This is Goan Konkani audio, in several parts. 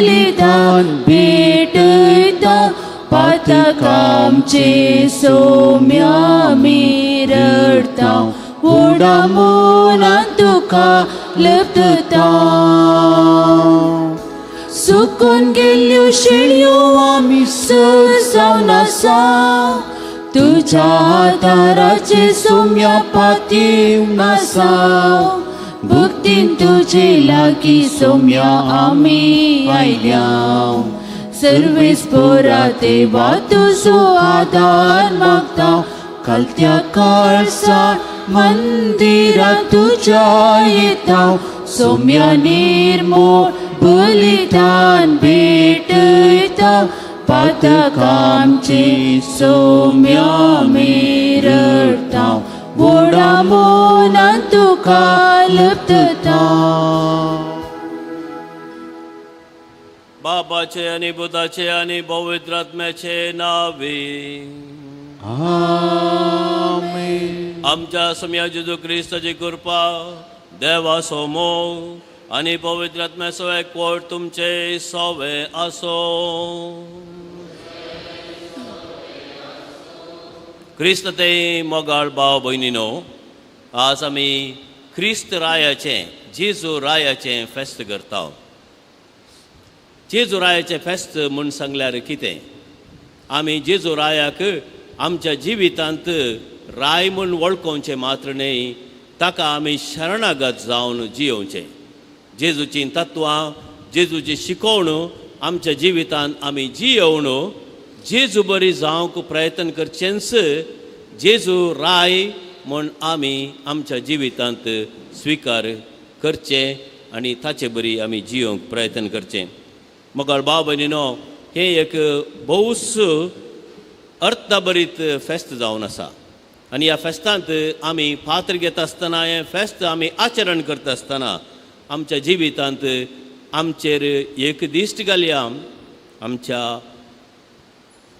बलिदान भेटयता पातकांचे सोम्या आमी रडटा व्हडा मोलान तुका लभता सुकून गेल्ल्यो शेळयो आमी सर जावन आसा तुज्या आदाराचे सोम्या पातयेवन आसा भक्तीन तुजे लागीं सोम्या आमी आयल्या सर्वेस्पोरा देवा तुजो आदार मागता कलत्या काळसा मंदिरा तुज्या येता सोम्या निर्मोळ बलिदान भेटयता पातकांचे सोम्या आमी रडटा व्हडा मोलान तुका लभता. बाबाचे आनी पुताचे आनी पवित्र आत्म्याचे नावे आमेन. आमच्या सोम्या जेजू क्रिस्ताची कृपा देवाचो मोग आनी पवित्र आत्म्याचो एकवट तुमचे सवे आसो. क्रिस्त ते मोगाळ भाव भयणीनो, आज आमी क्रिस्त रायाचें जेजू रायाचें फेस्त करता. जेजू रायाचें फेस्त म्हूण सांगल्यार कितें? आमी जेजू रायाक आमच्या जिवितांत राय म्हूण वळखोवचें मात्र न्हय, ताका आमी शरणागत जावन जियोवचें. जेजूचीं तत्वां, जेजूची शिकवण आमच्या जिवितांत आमी जियोवन जेजू बरी जावंक प्रयत्न करचेंच. जेजू राय म्हूण आमी आमच्या जिवितांत स्विकार करचें आनी ताचे बरी आमी जियोवंक प्रयत्न करचें. मगर भाव भयणीनो, हें एक भोवच अर्थभरीत फेस्त जावन आसा आनी ह्या फेस्तांत आमी पात्र घेता आसतना, हें फेस्त आमी आचरण करता आसतना आमच्या जिवितांत आमचेर एक दिश्ट घालया, आमच्या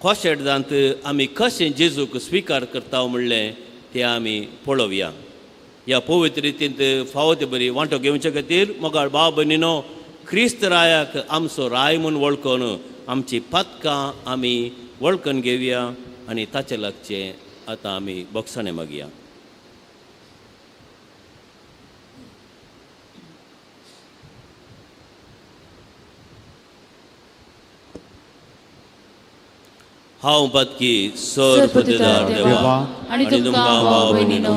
खोशेदांत आमी कशें जेजूक स्विकार करता म्हणलें तें आमी पळोवया. ह्या पवित्र रितींत फावो ते बरी वांटो घेवचे खातीर मोगाळ भाव भयणीनो, क्रिस्त रायाक आमचो राय म्हूण वळखून आमची पातकां आमी वळखून घेवया आनी ताचे लागचें आतां आमी बोगसाणें मागया. हांव पातकी सर पतिदार देवा आनी तुमकां भाव भयणीनो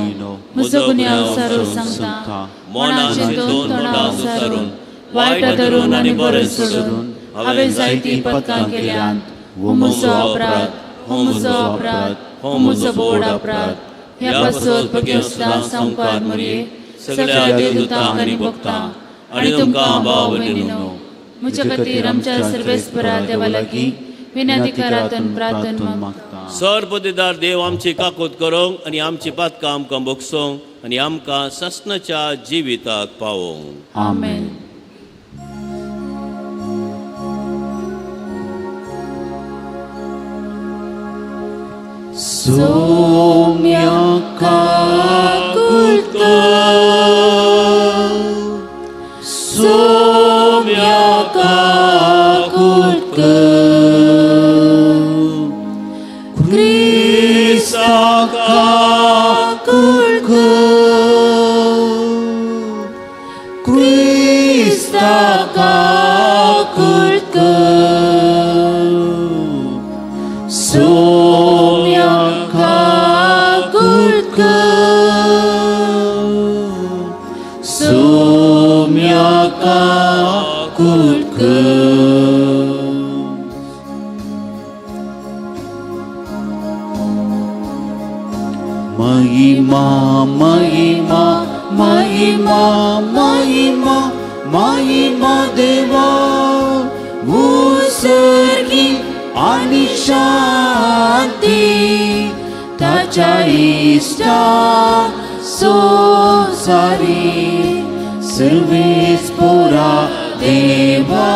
म्हजो गुन्यांव सारून सांगता, मनाचे दोन तोंडां सारून वायट धरून आनी बरें सोडून हांवें जायतीं पदकां केल्यांत. हो म्हजो अपराध, हो म्हजो अपराध, हो म्हजो बोड अपराध. ह्या पासत भगेस्ता संवकार मरये सगळ्या देवदूतांक आनी भक्तांक आनी तुमकां भाव भयणीनो म्हज्या खातीर आमच्या सर्वेस्परा देवा लागीं विनंती करात प्रार्थना मागता. सर्वपतिदार देव आमची काकूत करूंक आनी आमची पातकां आमकां भोगसूंक आनी आमकां ससनाच्या जिविताक पावोवंक. आमेन. सोम्या काकुळट, सोम्या काकुळट, क्रिस्ता काकुळट, क्रिस्ता काकुळट, सोम्या काकुळट, सोम्या काकुळट. महिमा महिमा महिमा महिमा महिमा देवा उसर्गी आनी शांती ताच्या इश्टा संवसारी सर्वेस्पोरा देवा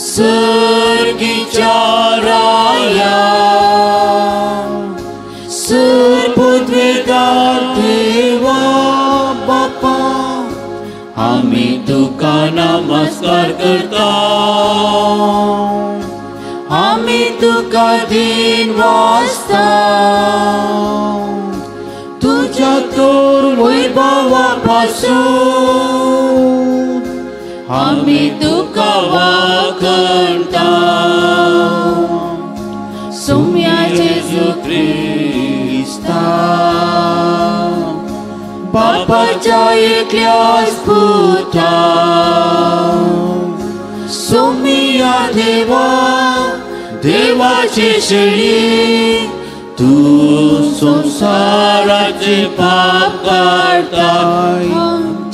सर्गीच्या राया सर्वपदवेदार देवा बापा आमी तुका नमस्कार करता, आमी तुका दीन वाचता, तुज्या तोर वैभवा पासून आमी तुका वाखणता. सोम्या जेजू क्रिस्ता बापाच्या एकल्याच पुता, सोम्या देवा देवाची शेळी, तूं संवसाराचे पाप काडताय,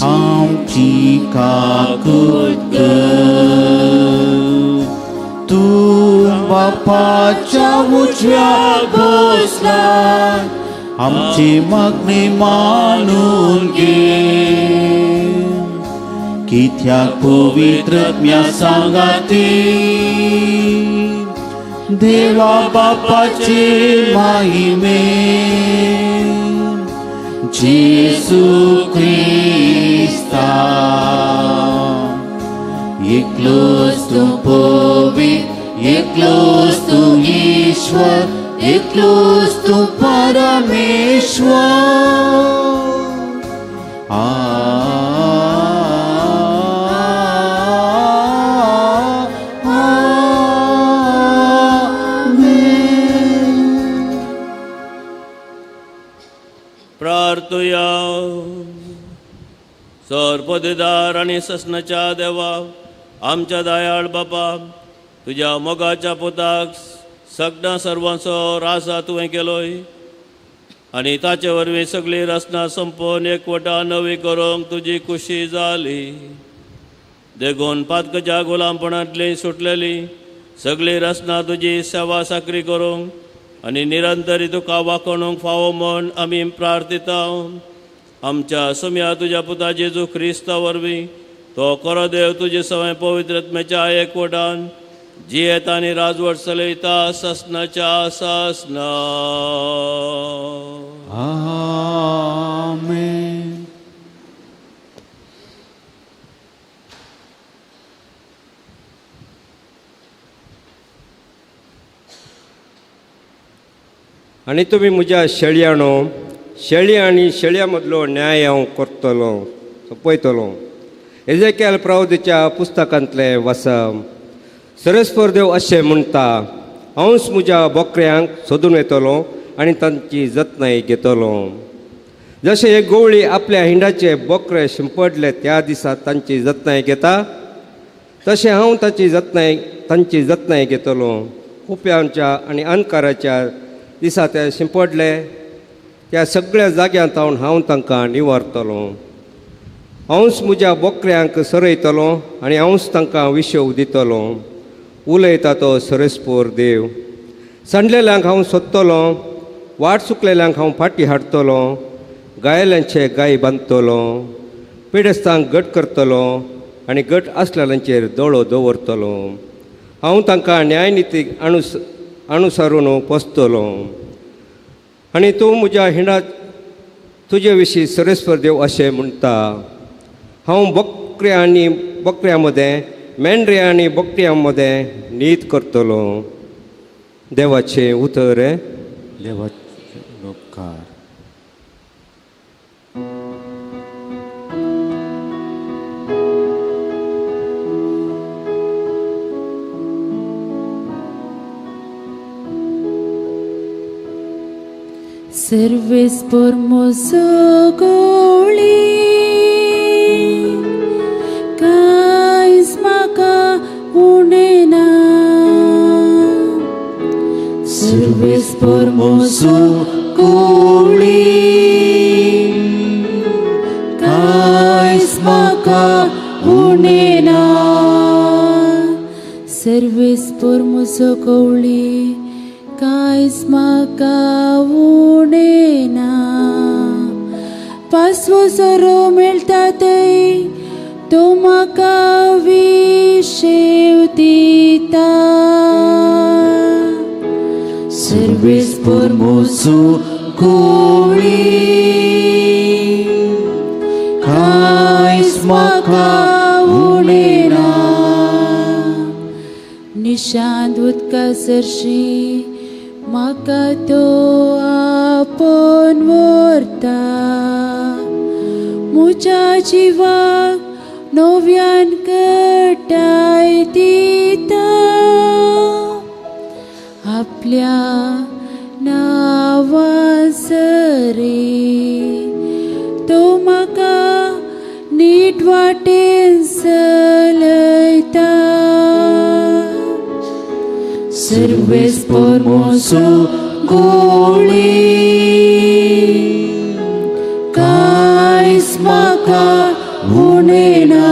आमची काकूत कर. तूं बापाच्या उजव्या बसला, आमची मागणी मानून घे. कित्याक पवित्र आत्म्या सांगाती देवा बापाचे महिमे जेजू क्रिस्ता एकलोच तूं पवित्र, एकलोच तूं ईश्वर, एकलोच तूं परमेश्वर. प्रार्थुया. सरपदेदार आनी ससनाच्या देवा, आमच्या दयाळ बापा, तुज्या मोगाच्या पुताक सगळ्या सर्वांचो राजा तुवें केलोय आनी ताचे वरवीं सगळी रचना संपोवन एकवटा नवी करूंक तुजी खुशी जाली. देखून पातकच्या गुलामपणांतली सुटलेली सगळी रचना तुजी सेवा साकरी करूंक आनी निरंतरी तुका वाखणूंक फावो म्हूण आमी प्रार्थिता. आमच्या सोम्या तुज्या पुता जेजू क्रिस्ता वरवीं तो खरो देव तुजे सवय पवित्र आत्म्याच्या एकवटान जियेता आनी राजवट चलयता ससनाच्या ससना. आमेन. आनी तुमी म्हज्या शेळयानो, शेळी आनी शेळया मदलो न्याय हांव करतलो, सोंपयतलो. एजेकेल प्रवदीच्या पुस्तकांतलें वाचप. सरस्पर देव अशें म्हणटा, हांवच म्हज्या बोकऱ्यांक सोदून येतलो आनी तांची जतनाय घेतलो. जशें एक गवळी आपल्या हिंडाचे बोकरे शिंपडले त्या दिसा तांची जतनाय घेता, तशें हांव ताची जतनाय तांची जतनाय घेतलो. कुप्यांच्या आनी अंधकाराच्या दिसा ते शिंपडले त्या सगळ्या जाग्यांत हांव तांकां निवारतलो. हांवच म्हज्या बोकऱ्यांक सरयतलो आनी हांवच तांकां विशव दितलो. उलयता तो सरस्पोर देव. सांडलेल्यांक हांव सोदतलो, वाट चुकलेल्यांक हांव फाटी हाडटलो, गायल्यांचे गाय बांदतलो, पिडेस्तांक गट करतलो आनी गट आसलेल्यांचेर दोळो दवरतलो. हांव तांकां न्यायनितीक अनुसरून पोसतलो. आनी तूं म्हज्या हिंडा तुजे विशीं सरस्वर देव अशें म्हणटा, हांव बकऱ्या आनी बकऱ्यां मदें, मेंढऱ्या आनी बकऱ्यां मदें नीत करतलो. देवाचें उतर. देवाचे उपकार. Serves por Mosogoli, Kais maka unena. Serves por Mosogoli, Kais maka unena. Serves por Mosogoli, कांयच म्हाका उणें ना. पासवो सोरो मेळटा थंय तो म्हाका विशेव दिता. सर्वेस पोरमोसो कोळी कांयच म्हाका उणें ना. निशांत उदका सरशी म्हाका तो आपोवन व्हरता. म्हज्या जिवाक नव्यान कटाय दिता. आपल्या नांवा सरी तो म्हाका नीट वाटेन चलयता. सर्वेस पोरमोसो गोळी कांयच म्हाका उणें ना.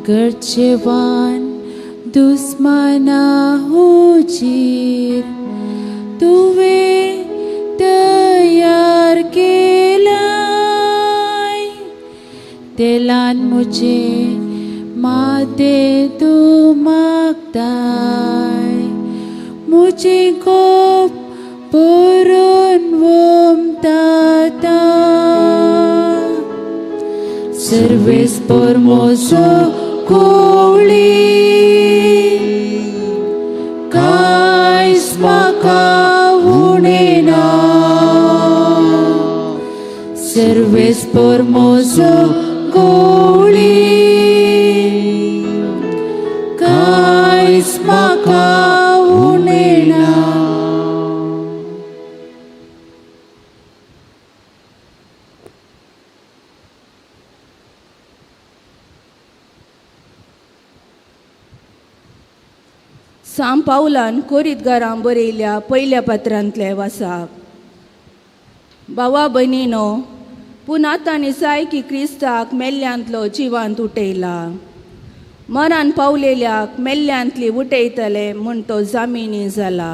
गरजेवान दुस्माना हुजीर तुवें तयार केलाय. तेलान म्हजें मातें तूं मागताय. म्हजें कोप भरून वोमताता. सर्वेस पोरमोसो कोळी कांयच म्हाका उणें ना. सर्वेस पोरमोसो कोळी कांयच म्हाका उणें ना. साम पावलान कोरीतगारां बरयल्या पयल्या पत्रांतले वासाक. भावा भयणीनो, पूण आतां निसाय की क्रिस्ताक मेल्ल्यांतलो जिवांत उठयला. मरान पावलेल्याक मेल्ल्यांतली उठयतले म्हूण तो जामिनी जाला.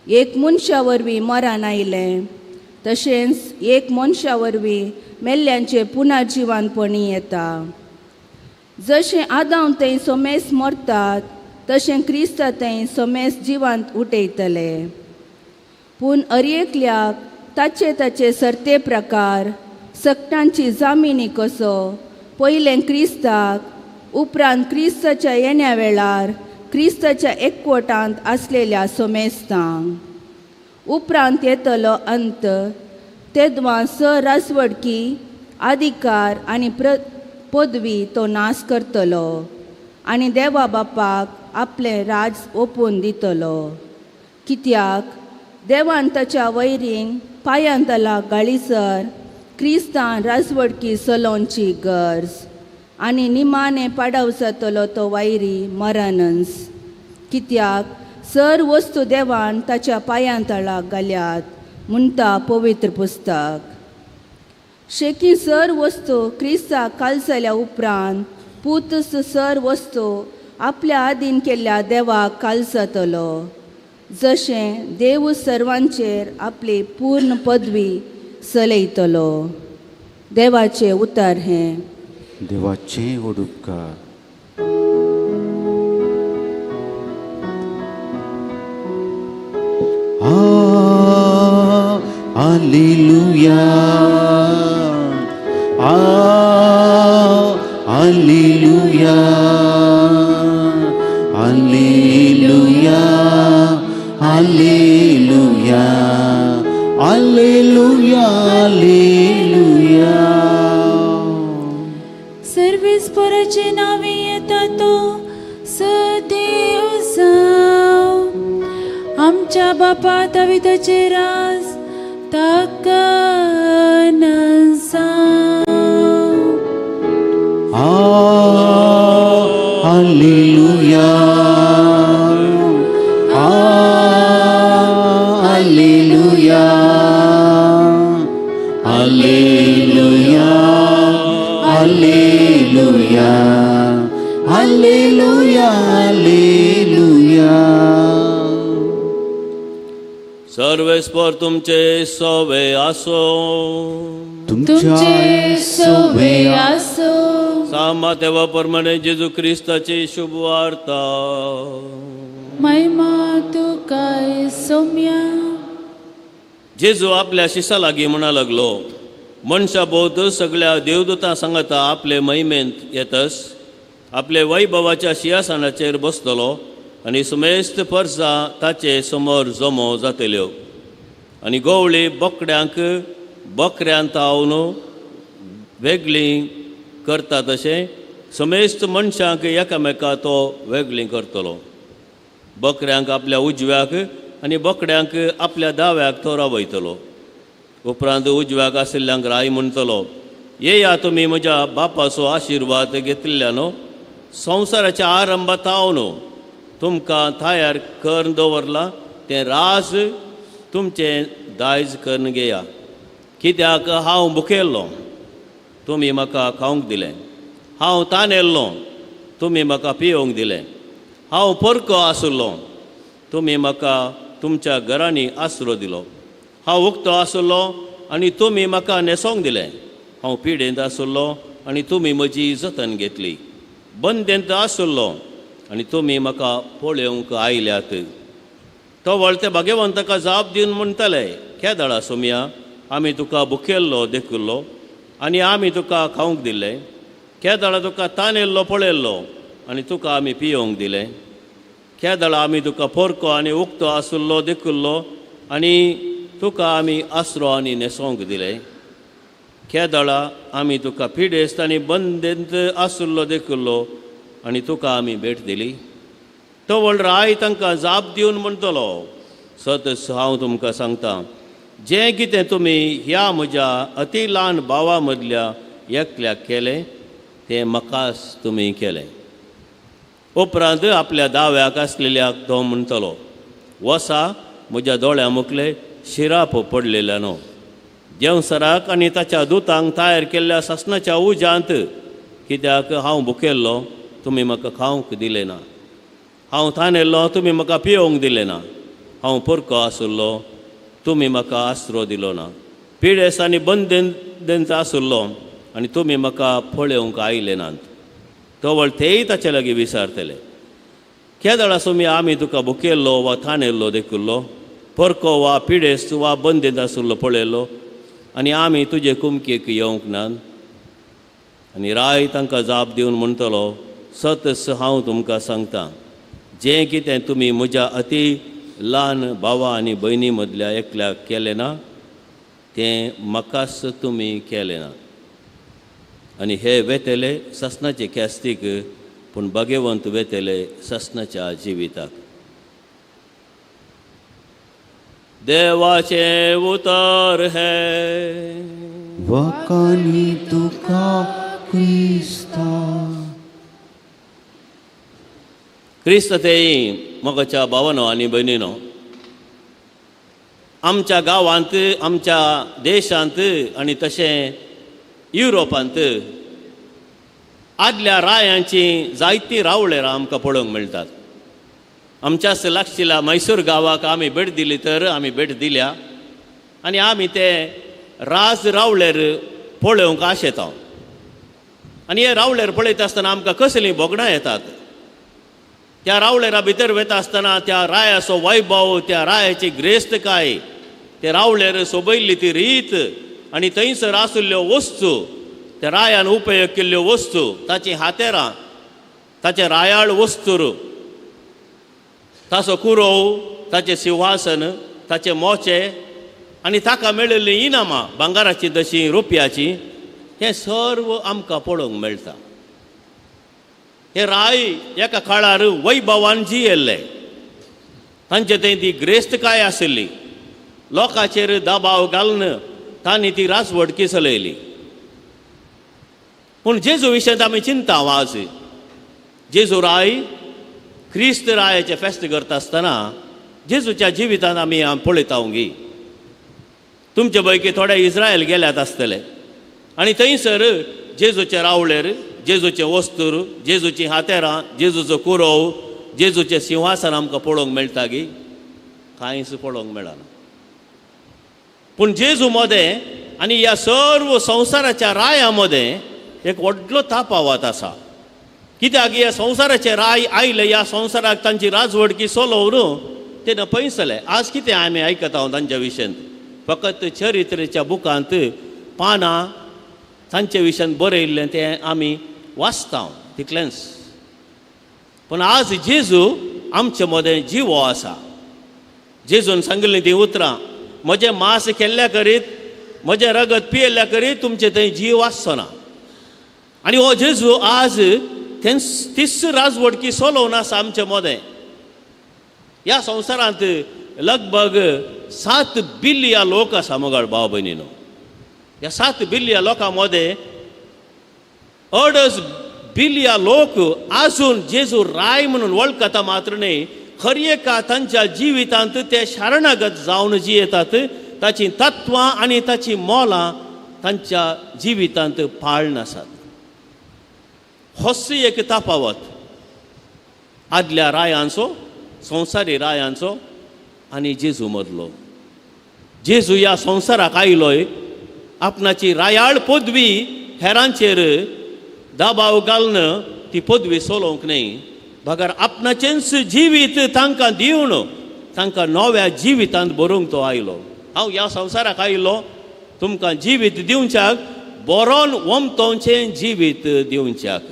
एक मनशा वरवीं मरान आयलें, तशेंच एक मनशा वरवीं मेल्ल्यांचें पुनर्जिवानपणी येता. जशें आदांव थंय सोमेस मरतात तशें क्रिस्ता थंय सोमेस जिवांत उठयतले. पूण अरएकल्याक ताचे ताचे सरते प्रकार सकटांची जामिनी कसो पयलें क्रिस्ताक, उपरांत क्रिस्ताच्या येण्या वेळार क्रिस्ताच्या एकवटांत आसलेल्या सोमेस्तांक. उपरांत येतलो अंत तेदवां स राजवडकी अधिकार आनी पदवी तो नाश करतलो आनी देवा बापाक आपलें राज ओपून दितलो. कित्याक देवान ताच्या वैरींक पांयांतला गाळीसर क्रिस्तान राजवडकी चलोवची गरज आनी निमाणें पाडाव जातलो तो वैरी मरणच. कित्याक सर वस्तू देवान ताच्या पांयांतळाक घाल्यात म्हणटा पवित्र पुस्तक. शेकी सर वस्तू क्रिस्ताक कालसल्या उपरांत पूत सर वस्तू आपल्या आदीन केल्ल्या देवाक कालसतलो, जशें देव सर्वांचेर आपली पूर्ण पदवी चलयतलो. देवाचें उतर हें. देवाचें उपकार. Hallelujah, hallelujah, hallelujah, hallelujah, hallelujah, hallelujah. सर्वेस्पराचे नावे येता तो सदैव जावं. आमच्या बापा दाविदाचे राज ताका जावं. Hallelujah, hallelujah, hallelujah, hallelujah, hallelujah, hallelujah. सर्वेस्पर तुमचे सोवे आसो. तुमचे सोवे आसो. सामा देवा प्रमाणे जेजू क्रिस्ताची शुभ वार्ता. महिमा तुका सोम्या. जेजू आपल्या शिसा लागीं म्हणा लागलो, मनशा भोवत सगळ्या देवदूतां सांगता आपले महिमेंत येतस आपले वैभवाच्या शिंयासनाचेर बसतलो आनी सुमेस्त परसां ताचे समोर जमो जातल्यो आनी गवळी बोकड्यांक बकऱ्यांत तावन वेगळीं करता तशें समेस्त मनशांक एकामेका तो वेगळीं करतलो. बकऱ्यांक आपल्या उजव्याक आनी बोकड्यांक आपल्या दाव्याक तो रावयतलो. उपरांत उजव्याक आशिल्ल्यांक राय म्हणटलो, येया तुमी म्हज्या बापाचो आशिर्वाद घेतिल्ल्यानो, संवसाराच्या आरंभात हांव तुमकां तयार करून दवरलां तें राज तुमचें दायज करून घेया. कित्याक हांव भुकेल्लो, तुमी म्हाका खावंक दिलें, हांव तानेल्लो, तुमी म्हाका पियोवंक दिलें, हांव परको आशिल्लो, तुमी म्हाका तुमच्या घरांनी आसरो दिलो, हांव उक्तो आशिल्लो आनी तुमी म्हाका न्हेसोवंक दिलें, हांव पिडेंत आशिल्लो आनी तुमी म्हजी जतन घेतली, बंदेंत आशिल्लो आनी तुमी म्हाका पळोवंक आयल्यात. तो वळते भाग्यवंत ताका जाप दिवन म्हणटले, केदळा सोमया आमी तुका भुकेल्लो देखिल्लो आनी आमी तुका खावंक दिलें, केदळा तुका तानेल्लो पळयल्लो आनी तुका आमी पियोवंक दिलें, केदळा आमी तुका पोरको आनी उक्तो आशिल्लो देखिल्लो आनी तुका आमी आसरो आनी न्हेसोवंक दिलें, केदळा आमी तुका पिडेस्त आनी बंदेंत आशिल्लो देखिल्लो आनी तुका आमी भेट दिली. तो व्हड राय तांकां जाप दिवन म्हणटलो, सत हांव तुमकां सांगता, जें कितें तुमी ह्या म्हज्या अती ल्हान भावा मदल्या एकल्याक केलें तें म्हाकाच तुमी केलें. उपरांत आपल्या दाव्याक आसलेल्याक तो म्हणटलो, वसा म्हज्या दोळ्या मुखले शिराप पडलेल्या न्हू, देंवसराक आनी ताच्या दुतांक तयार केल्ल्या सासणाच्या उज्यांत, कित्याक हांव भुकेल्लो तुमी म्हाका खावंक दिलें ना, हांव तानेल्लो तुमी म्हाका पियोवंक दिलें ना, हांव पोरको आशिल्लो तुमी म्हाका आसरो दिलो ना, पिडेस्त आनी बंदेंत आशिल्लो आनी तुमी म्हाका पळोवंक आयले नात. तवळ तेय ताचे लागीं विचारतले, केदळा सोमी आमी तुका भुकेल्लो वा तानेल्लो देखिल्लो, परको वा पिडेस्त वा बंदेंत आशिल्लो पळयल्लो आनी आमी तुजे कुमकेक येवंक नात. आनी राय तांकां जाप दिवन म्हणटलो, सत हांव तुमकां सांगता, जें कितें तुमी म्हज्या अती ल्हान भावा आनी भयणी मदल्या एकल्याक केलें ना तें म्हाकाच तुमी केलें ना. आनी हे वेतले सासणाचे ख्यास्तीक, पूण भाग्यवंत वेतले सासणाच्या जिविताक. देवाचें उतर हें. वकानी तुका क्रिस्ता. क्रिस्त तेय मोगाच्या भावानो आनी भयणीनो, आमच्या गांवांत, आमच्या देशांत आनी तशें युरोपांत आदल्या रायांची जायतीं रावळेरां आमकां पळोवंक मेळटात. आमच्याच लागशिल्ल्या मैसूर गांवाक आमी भेट दिली तर आमी भेट दिल्या आनी आमी ते राज रावळेर पळोवंक आशेता. आनी हे रावळेर पळयता आसतना आमकां कसलीं भोगणां येतात. त्या रावळेरा भितर वता आसतना त्या रायाचो वैभव, त्या रायाची ग्रेस्तकाय, ते रावळेर सोबयल्ली ती रीत आनी थंयसर आशिल्ल्यो वस्तू, त्या रायान उपयोग केल्ल्यो वस्तू, ताचीं हातेरां, ताचें रायाळ वस्तूर, ताचो कुरोव, ताचें सिंहासन, ताचे मोचे आनी ताका मेळिल्लीं इनामां भांगराचीं तशीं रुपयाचीं, हें सर्व आमकां पळोवंक मेळटा. हे राय एका काळार वैभवान जियेल्ले, तांचे थंय ती ग्रेस्तकाय आशिल्ली, लोकांचेर दबाव घालून तांणी ती राजवटकी चलयली. पूण जेजू विशयांत आमी चिंता आज जेजू राय क्रिस्त रायाचें फेस्त करता आसतना जेजूच्या जिवितांत आमी पळयता गी. तुमचे पैकी थोडे इस्रायल गेल्यात आसतले आनी थंयसर जेजूचे रावळेर, जेजूचें वस्तूर, जेजूचीं हातेरां, जेजूचो कुरोव, जेजूचें सिंहासन आमकां पळोवंक मेळटा गी? कांयच पळोवंक मेळना. पूण जेजू मदें आनी ह्या सर्व संवसाराच्या राया मदें एक व्हडलो तापावत आसा. कित्याक ह्या संवसाराचे राय आयले, ह्या संवसाराक तांची राजवटकी चलोवन ते पयसले. आज कितें आमी आयकता तांच्या विशयांत? फकत चरित्रेच्या बुकांत पानां तांचे विशयान बरयल्लें तें आमी वाचता तितलेंच. पूण आज जेजू आमचे मदें जिवो आसा. जेजून सांगिल्लीं तीं उतरां, म्हजें मांस केल्ल्या करीत, म्हजें रगत पियेल्ल्या करीत तुमचे थंय जीव आसचो ना. आनी हो जेजू आज तीच राजवटकी चलोवन आसा आमचे मदें. ह्या संवसारांत लगभग 7 बिलिया लोक आसा मोगाळ भाव भयणीनो. ह्या 7 बिलिया लोकां मदें 2.5 बिलिया लोक आजून जेजू राय म्हणून वळखता मात्र न्हय, खरी एका तांच्या जिवितांत ते शरणागत जावन जियेतात. ताचीं तत्वां आनी ताचीं मोलां तांच्या जिवितांत पाळन आसात. होच एक तफावत आदल्या रायांचो, संवसारी रायांचो आनी जेजू मदलो. जेजू ह्या संवसाराक आयलोय आपणाची रायाळ पदवी हेरांचेर दबाव घालून ती पदवी चलोवंक न्हय, बगर आपणाचेंच जिवीत तांकां दिवन तांकां नव्या जिवितांत बरोवंक तो आयलो. हांव ह्या संवसाराक आयलो तुमकां जिवीत दिवच्याक, बरोन वमतोवचें जिवीत दिवच्याक.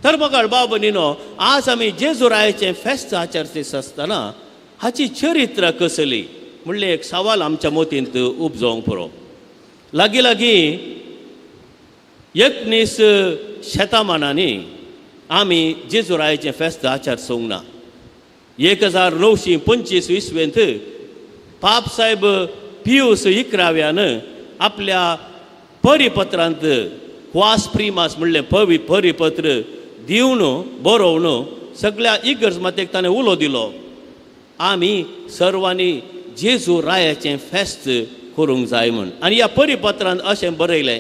तर मगाळ बाब न्हिनो, आज आमी जेजू रायाचें फेस्त आचरतीस आसतना हाची चरित्र कसली म्हणलें एक सवाल आमच्या मतींत उपजोवंक पुरो. लागीं लागीं 19 शतमानांनी आमी जेजू रायाचें फेस्त आचरसूंक ना. 1925 इसवेंत पापसाहेब पियूस 11व्यान आपल्या परिपत्रांत क्वास प्रिमास म्हणलें परिपत्र दिवन बरोवन सगळ्या इगर्ज मातेक ताणें उलो दिलो, आमी सर्वांनी जेजू रायाचें फेस्त करूंक जाय म्हूण. आनी ह्या परिपत्रांत अशें बरयलें,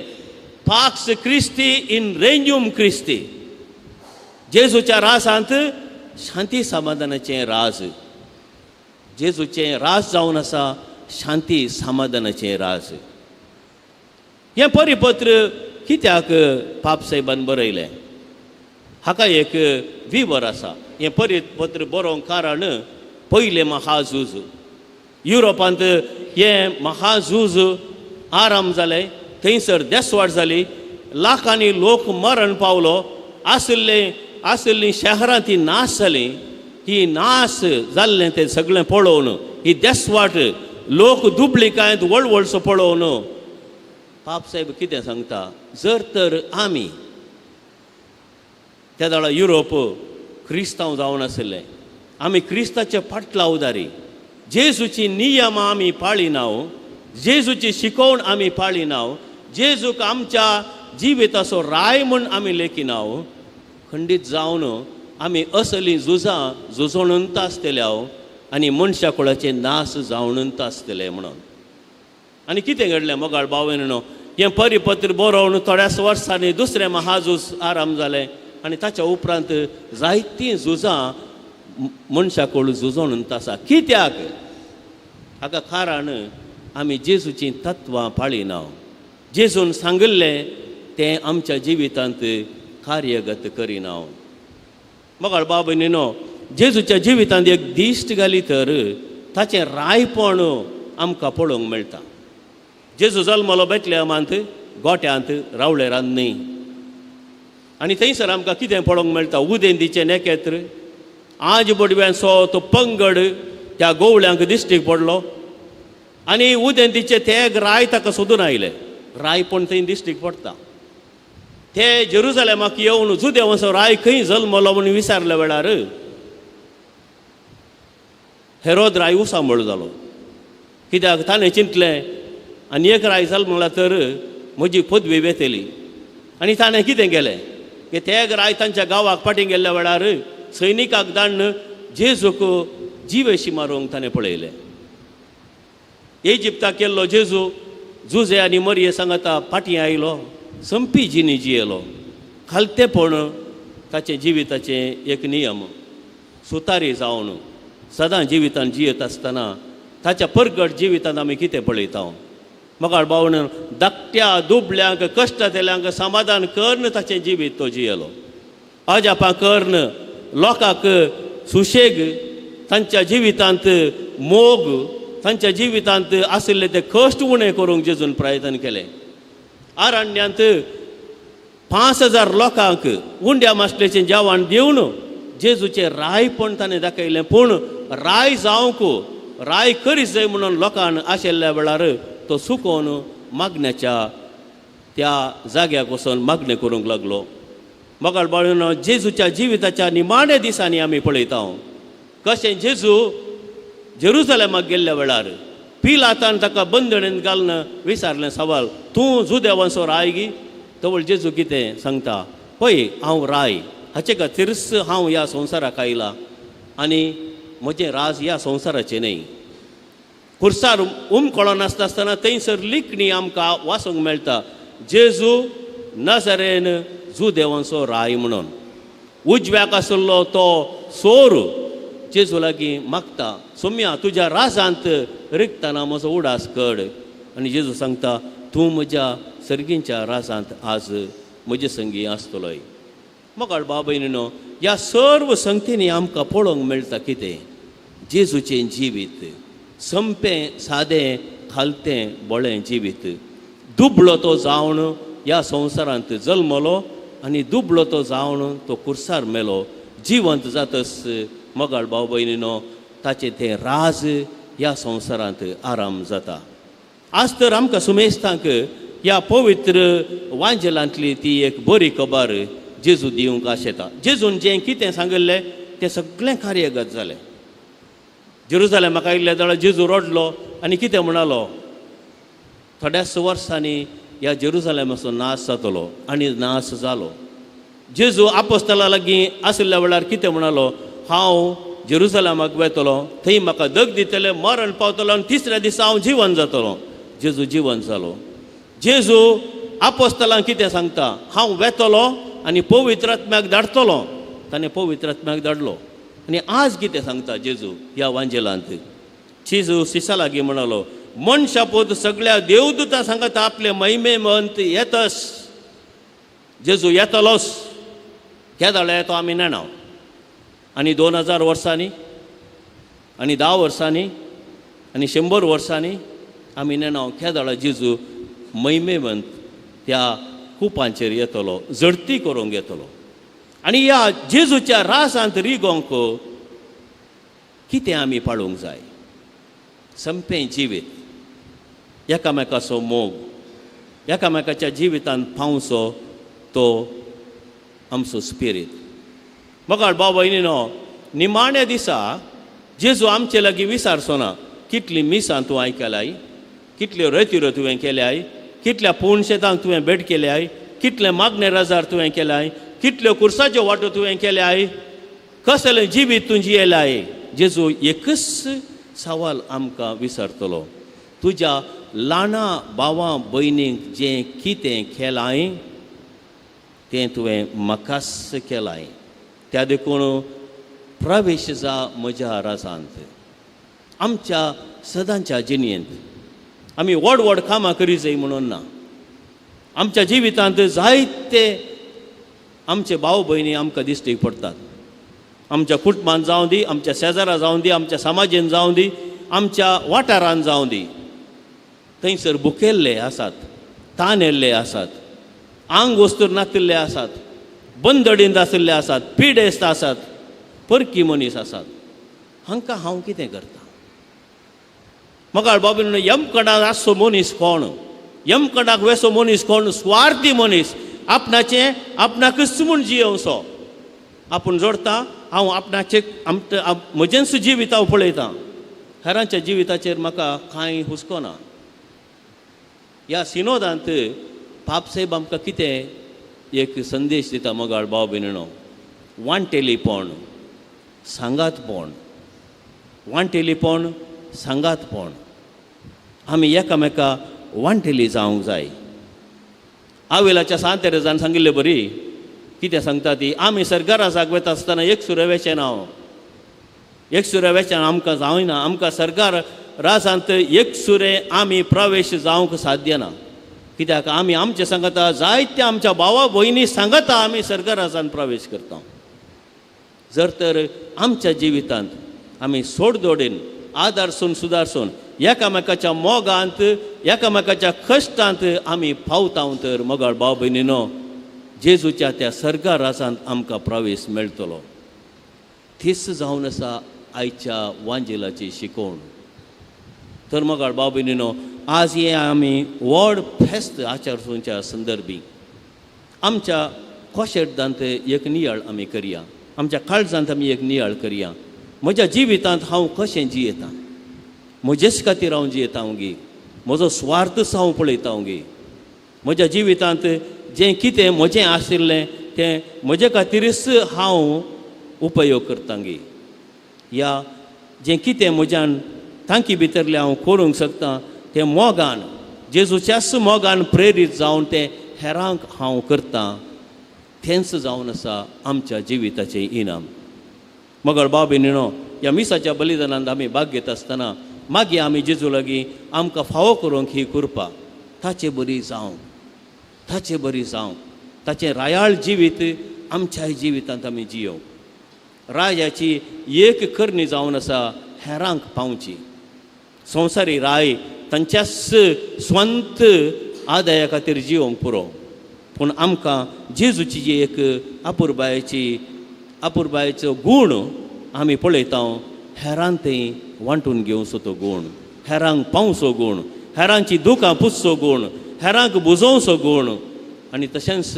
पाक्स क्रिस्ती इन रेंज्यूम क्रिस्ती, जेजूच्या राजांत शांती समाधानाचें राज, जेजूचें राज जावन आसा शांती समाधानाचें राज. हें परिपत्र कित्याक पापसाहेबान बरयलें हाका एक विवर आसा. हें परिपत्र बरोवंक कारण पयलें महाझूज, युरोपांत हें महाझूज आराम जालें, थंयसर देसवाट जाली, लाखांनी लोक मरण पावलो, आशिल्लीं शहरां ती नाश जालीं. ही नाश जाल्लें तें सगळें पळोवन, ही देसवाट लोक दुबळिकायेंत वळवळसो पळोवन पापसाहेब कितें सांगता, जर तर आमी त्या वेळार युरोप क्रिस्तांव जावन आशिल्लें, आमी क्रिस्ताचे फाटलावदारी, जेजूची नियमां आमी पाळिनाव, जेजूची शिकोवण आमी पाळिनाव, जेजूक आमच्या जिविताचो राय म्हूण आमी लेखिनाव, खंडीत जावन आमी असलीं झुजां झुजोणून आसतले हांव आनी मनशा कुळाचे नाश जावन आसतले म्हणून. आनी कितें घडलें मोगाळ भाव-भयणीनो, हें परिपत्र बरोवन थोड्याच वर्सांनी दुसरें महाझूज आराम जालें आनी ताच्या उपरांत जायतीं झुजां मनशा कुळ झुजोवन आसा. कित्याक? हाका कारण आमी जेजूचीं तत्वां पाळिना, जेजून सांगिल्लें तें आमच्या जिवितांत कार्यगत करिना. मोगाळ भाव-भयणीनो, जेजूच्या जिवितांत एक दिश्ट घाली तर ताचें रायपण आमकां पळोवंक मेळटा. जेजू जल्मलो बेतलेहमांत, गोट्यांत, रावळेरांत न्हय. आनी थंयसर आमकां कितें पळोवंक मेळटा, उदेंतीचें नेकेत्र, आज बडव्यांचो तो पंगड त्या गोवळ्यांक दिश्टीक पडलो आनी उदेंतीचे ते राय ताका सोदून आयले. रायपण थंय दिश्टीक पडटा. ते जेरुजलेमाक येवन जुदेवांचो राय खंय जल्मलो म्हूण विचारल्या वेळार हेरोद राय उसांबळ जालो. कित्याक ताणें चिंतलें आनी एक राय जल्मला तर म्हजी पदवी वेतली. आनी ताणें कितें केलें की ते राय तांच्या गांवाक फाटीं गेल्ल्या वेळार सैनिकाक धाडून जेजूक जिवेशी मारूंक ताणें पळयलें. इजिप्ताक केल्लो जेजू जुजे आनी मरिये सांगाता फाटीं आयलो, संपी जिणी जियेलो. खालतेपण ताचें जिविताचें एक नियम, सुतारी जावन सदां जिवितान जियेत आसतना ताच्या परगट जिवितांत आमी कितें पळयता. मोगाळ भाव-भयणीनो, धाकट्या दुबळ्यांक कश्टांतल्यांक समाधान करून ताचें जिवीत तो जियेलो. अजापां करून लोकांक सुशेग, तांच्या जिवितांत मोग, तांच्या जिवितांत आशिल्ले ते कश्ट उणें करूंक जेजून प्रयत्न केलें. आरण्यांत 5000 लोकांक उंड्या मासलेचें जेवण दिवन जेजूचें रायपण ताणें दाखयलें. पूण राय जावंक राय करीत जाय म्हणून लोकांक आशिल्ल्या वेळार तो सुकोवन मागण्याच्या त्या जाग्याक वचून मागणें करूंक लागलो. मोगाळ बाळून जेजूच्या जिविताच्या निमाण्या दिसांनी आमी पळयता कशें जेजू जेरुजलेमाक गेल्ल्या वेळार पिलातान ताका बंदणेन घालून विचारलें सवाल, तूं जुदेवांचो राय गी? तवळ जेजू कितें सांगता, पळय हांव राय, हाचे खातीरच हांव ह्या संवसाराक आयला आनी म्हजें राज ह्या संवसाराचें न्हय. खुर्सार उमकळो नासता आसतना थंयसर लिखणी आमकां वाचूंक मेळटा, जेजू नजरेन जुदेवांचो राय म्हणून. उजव्याक आशिल्लो तो सोर जेजू लागीं मागता, सोम्या तुज्या राजांत रिगतना म्हजो उडास कड. आनी जेजू सांगता, तूं म्हज्या सर्गींच्या राजांत आज म्हजे संगी आसतलोय. मोगाळ भाव भयणीनो, ह्या सर्व संगतींनी आमकां पळोवंक मेळटा कितें, जेजूचें जिवीत संपें सादें खालतें बळें जिवीत. दुबळो तो जावन ह्या संवसारांत जल्मलो आनी दुबळो तो जावन तो कुर्सार मेलो. जिवंत जातच मोगाळ भाव भयणीनो ताचें तें राज ह्या संवसारांत आराम जाता. आज तर आमकां सुमेस्तांक ह्या पवित्र वांजेलांतली ती एक बरी खबर जेजू दिवंक आशेता. जेजून जें कितें सांगिल्लें तें सगळें कार्यगत जालें. जेरुजलेमाक आयिल्ले जाल्यार जेजू रडलो आनी कितें म्हणालो, थोड्याच वर्सांनी ह्या जेरुजलेमाचो नाश जातलो, आनी नाश जालो. जेजू आपोस्तला लागीं आशिल्ल्या वेळार कितें म्हणालो, हांव जेरुजलेमाक वेतलो, थंय म्हाका दग दितले, मरण पावतलो आनी तिसऱ्या दिसा हांव जिवन जातलो. जेजू जिवन जालो. जेजू आपोस्तलांक कितें सांगता, हांव वेतलो आनी पवित्र आत्म्याक धाडटलो. ताणें पवित्र आत्म्याक धाडलो. आनी आज कितें सांगता जेजू ह्या वांजेलांत, जेजू शिसा लागीं म्हणालो, मनशापूत सगळ्या देवदूतां सांगता आपले महिमेमंत येतस. जेजू येतलोच, केदाळ येतो आमी नेणा. आनी 2000 वर्सांनी आनी 10 वर्सांनी आनी 100 वर्सांनी आमी नेणा केदाळ जेजू महिमेमंत त्या कुपांचेर येतलो, झडती करूंक येतलो. आनी ह्या जेजूच्या रासांत रिगोवंक कितें आमी पाळूंक जाय, संपें जिवीत, एकामेकाचो मोग, एकामेकाच्या जिवितांत पावचो तो आमचो स्पिरीत. मोगाळ भाव भयणीनो, निमाण्या दिसा जेजू आमचे लागीं विचारचो ना, कितलीं मिसां तूं आयकल्याय, कितल्यो रेतिरो तुवें केल्याय, कितल्या पुणशेतांक तुवें भेट केल्याय, कितले मागणे रजार तुवें केल्याय, कितल्यो कुर्साच्यो वाटो तुवें केल्याय, कसलें जिवीत तूं जियेल्याय. जेजू एकच सवाल आमकां विचारतलो, तुज्या ल्हाना भावां भयणींक जें कितें केलाय तें तुवें म्हाकाच केलाय, त्या देखून प्रवेश जा म्हज्या राजांत. आमच्या सदांच्या जिणेंत आमी व्हड व्हड कामां करी जाय म्हणून ना, आमच्या जिवितांत जायते आमचे भाव भयणी आमकां दिश्टीक पडटात. आमच्या कुटुंबान जावं दी, आमच्या शेजारा जावं दी, आमच्या समाजेन जावं दी, आमच्या वाठारान जावं दी, थंयसर भुकेल्ले आसात, तानेल्ले आसात, आंग वस्तूर नातिल्ले आसात, बंदडींत आशिल्ले आसात, पिडेस्त आसात, परकी मनीस आसात. हांकां हांव कितें करता? मोगाळ बाबीन, यमकडाक आसचो मनीस कोण, यमकडाक वेसो मनीस कोण? स्वार्थी मनीस, आपणाचें आपणाकच म्हूण जियोवचो. आपूण जोडटा, हांव आपणाचें म्हजेंच जिवीत हांव पळयतां, हेरांच्या जिविताचेर म्हाका कांय हुस्को ना. ह्या सिनोदांत पापसाहेब आमकां कितें एक संदेश दिता मोगाळ भाव भयणीनो, वांटेलीपण सांगातपण, वांटेलीपण सांगातपण. आमी एकामेका वांटेली जावंक जाय. आवेलाच्या सांत तेरेजान सांगिल्ले बरी कितें सांगता ती, आमी सरकाराक वता आसतना एक सुरे वेचें ना, एक सुरे वेचें आमकां जावना, आमकां सरकार राजांत एक सुरे आमी प्रवेश जावंक साध्य ना. कित्याक आमी आमचें सांगता, जायते आमच्या भावा भयणी सांगता आमी सरकाराजान प्रवेश करता. जर तर आमच्या जिवितांत आमी सोडदोडीन आदारसून सुदारसून एकामेकाच्या मोगांत, एकामेकाच्या कश्टांत आमी पावता तर मोगाळ भाव भयणीनो, जेजूच्या त्या सर्गा राजांत आमकां प्रवेश मेळटलो. तीच जावन आसा आयच्या वांजेलाची शिकवण. तर मोगाळ भाव भयणीनो, आज हें आमी व्हड फेस्त आचारच्या संदर्भी आमच्या कोशेटांत एक नियाळ आमी करया, आमच्या काळजांत आमी एक नियाळ करया. म्हज्या जिवितांत हांव कशें जियेतां, म्हजेच खातीर हांव जियेता गी, म्हजो स्वार्थच हांव पळयता गी, म्हज्या जिवितांत जें कितें म्हजें आशिल्लें तें म्हजे खातीरच हांव उपयोग करता गी, या जें कितें म्हज्यान तांकी भितरलें हांव करूंक शकता तें मोगान, जेजूच्याच मोगान प्रेरीत जावन तें हेरांक हांव करतां, तेंच जावन आसा आमच्या जिविताचें इनाम. मगर भाव भयणीनो, ह्या मिसाच्या बलिदानांत आमी भाग घेता आसतना मागीर आमी जेजू लागीं आमकां फावो करूंक ही कृपा, ताचे बरी जावंक, ताचे बरी जावंक, ताचें रायाळ जिवीत आमच्याय जिवितांत आमी जियोवंक. रायाची एक करणी जावन आसा हेरांक पावची. संवसारी राय तांच्याच स्वंत आदाया खातीर जियोवंक पुरो, पूण आमकां जेजूची जी एक अपुरबायेचो गूण आमी पळयता, हेरांक थंय वांटून घेवचो तो गूण, हेरांक पावचो गूण, हेरांची दुकां पुसचो गूण, हेरांक बुजोवचो गूण, आनी तशेंच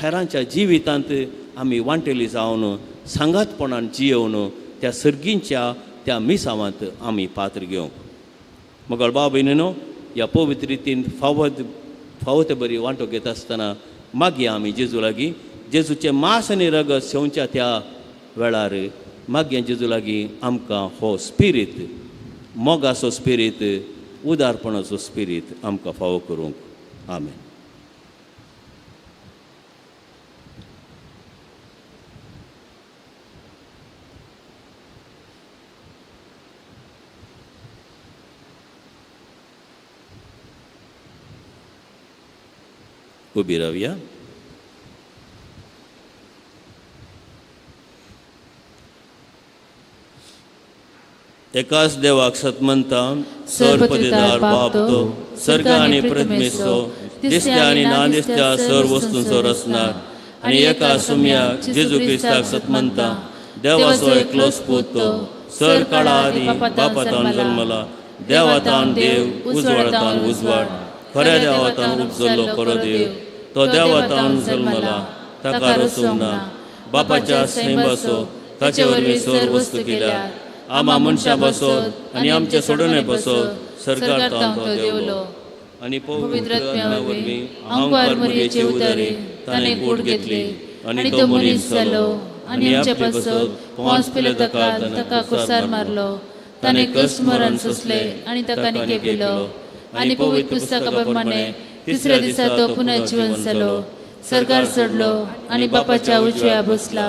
हेरांच्या जिवितांत आमी वांटेली जावन सांगातपणान जियोवन त्या सर्गींच्या त्या मिसावांत आमी पात्र घेवंक. मगळ भाव भयणीनो, ह्या पवित्र रितीन फावो ते बरी वांटो घेता आसतना मागीर आमी जेजू लागीं जेजूचें मांस आनी रगत सेवच्या त्या वेळार मागीर जेजू लागीं आमकां हो स्पिरीत, मोगाचो स्पिरीत, उदारपणाचो स्पिरीत आमकां फावो करूंक. आमेन. उबी रावया. एकाच देवाक सतमंता, सर्वपतिदार बाप तो, सर्ग आनी पृथ्वीचो, दिसत्या आनी ना दिसत्या सर्व वस्तूंचो रचणार, आनी एका सुम्या जेजू क्रिस्ताक सतमंता, देवाचो एकलोच पूत तो, सर काळा आदी बापातान जल्मला, देवातान देव, उजवाडातान उजवाड, खऱ्या देवातान उपजल्लो खरो देव, तो देवातान जल्मला, ताका रचूंक ना, बापाच्या सैमाचो, ताचे वरवीं सर्व वस्तू केल्या, आमा मनशां बसत आनी आमचे सोडणे बसत सरकार तो देवलो, आनी पवित्र आत्म्या वरवीं आंकवार मुरयेचे उदारे ताणें कूड घेतली, आनी तो मनीस जालो आनी आमचे पासत पोंस पिलाताक ताका कुसार मारलो, ताणें कश्ट मरण सोंसलें आनी ताका निकेपिलो, आनी पवित्र पुस्तका प्रमाणे तिसऱ्या दिसा तो पुनः जिवन जालो, सरकार चडलो आनी बापाच्या उजव्या बसला,